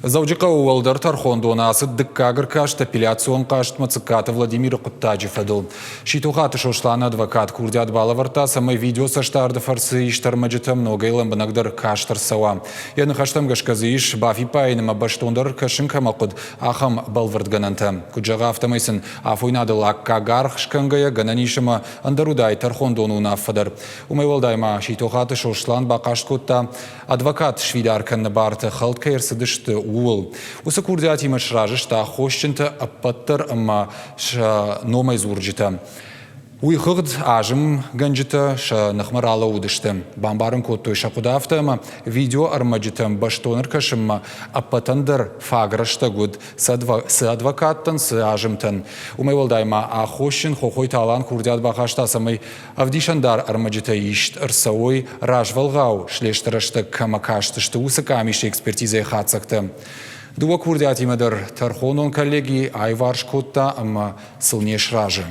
Дзӕуджыхъӕуы уӕлдӕр тӕрхондоны ацыд дыккаг ӕркаст апелляцион хъастмӕ Цыккаты Владимиры хъуыддаджы фӕдыл. Ситохаты Сосланы адвокат курдиат балӕвӕрдта, цӕмӕй видеоцӕстдарды фӕрцы ист ӕрмӕджытӕм ногӕй лӕмбынӕгдӕр каст ӕрцӕуа. Йӕ ныхӕстӕм гӕсгӕ дзы ис, бафиппайын ӕмӕ бӕстондӕр кӕсын кӕмӕ хъуыд, ахӕм бӕлвырдгӕнӕнтӕ. Куыд зӕгъы, афтӕмӕй сын афойнадыл аккаг аргъ скӕнгӕйӕ гӕнӕн ис ӕмӕ ӕндӕр уыдаид тӕрхондоны уынаффӕ дӕр. Уымӕй уӕлдай ма Ситохаты Сослан бахъаст кодта, адвокат сфидар кӕныны бартӕ хӕлд кӕй ӕрцыдысты, ууыл. Уыцы курдиатимӕ сразы сты аххосджынтӕ ӕппӕт дӕр ӕмӕ сӕ номӕй дзурджытӕ. Уый хыгъд азымгӕнджытӕ сӕ ныхмӕ ралӕууыдысты, бамбарын кодтой сӕ хъуыды афтӕ ӕмӕ видеоӕрмӕджытӕм бӕстон ӕркӕсынмӕ ӕппӕтӕн дӕр фаг рӕстӕг уыд цы адвокаттӕн, цы азымтӕн. Уымӕй уӕлдай ма аххосджын Хохойты Алан курдиат бахаста, цӕмӕй Ӕвдисӕндар ӕрмӕджытӕ ист ӕрцӕуой, развӕлгъау слесты рӕстӕг кӕмӕ кастысты, уыцы къамисы экспертизӕйы хатдзӕгтӕ. Дыууӕ курдиатимӕ дӕр тӕрхонон коллеги аиварс кодта ӕмӕ сыл не сразы.